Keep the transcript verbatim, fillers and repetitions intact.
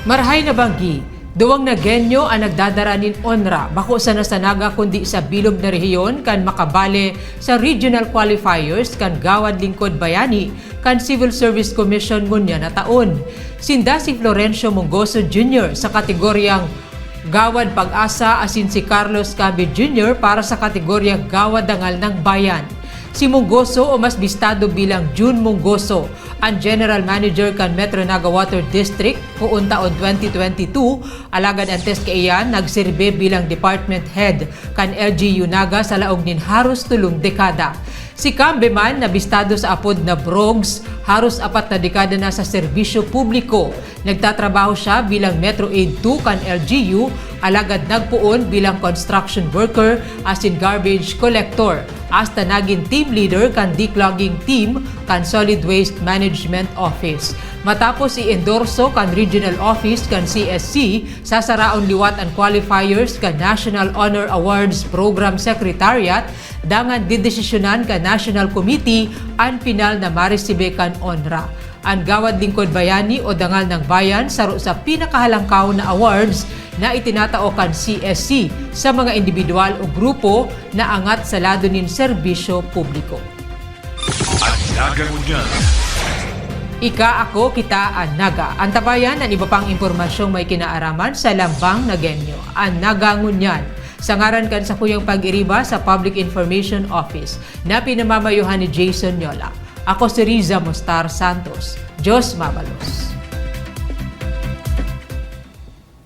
Marahay na banggi, duwang Nagueño an nagdadara nin onra, bako sana sa Naga kundi sa bilog na rehiyon kan makabale sa regional qualifiers kan Gawad Lingkod Bayani kan Civil Service Commission ngunyan na taon. Sinda si Florencio Mongoso Junior sa kategoryang Gawad Pag-asa asin si Carlos Cabe Junior para sa kategoryang Gawad Dangal ng Bayan. Si Mongoso o mas bistado bilang Jun Mongoso, an General Manager kan Metro Naga Water District poon taon twenty twenty-two, alagad antes kaiyan, nagserbi bilang Department Head kan L G U Naga sa laog nin haros tolong dekada. Si Cambe man, na bistado sa apod na Brogs, haros apat na dekada na sa serbisyo publiko. Nagtatrabaho siya bilang Metro Aid two kan L G U, alagad nagpoon bilang construction worker asin garbage collector, hasta nagin team leader kan declogging team kan Solid Waste Management Office. Matapos i-endorso kan Regional Office kan C S C, sasaraon liwat an qualifiers kan National Honor Awards Program Secretariat, dangan dedesisyonan kan National Committee an pinal na maresibe kan onra. An Gawad Lingkod Bayani o Dangal ng Bayan saro sa pinakahalangkaw na awards na itinatao kan C S C sa mga indibidwal o grupo na angat sa lado nin serbisyo publiko. An Naga Ngunyan. Ika, ako, kita, an Naga. Antabayan an iba pang impormasyong may kinaaraman sa Lambang Nagueño. An Naga Ngunyan. Sa ngaran kan sakuyang pag-iriba sa Public Information Office, na pinamamayohan ni Jason Yola. Ako si Riza Mostar Santos. Diyos mabalos.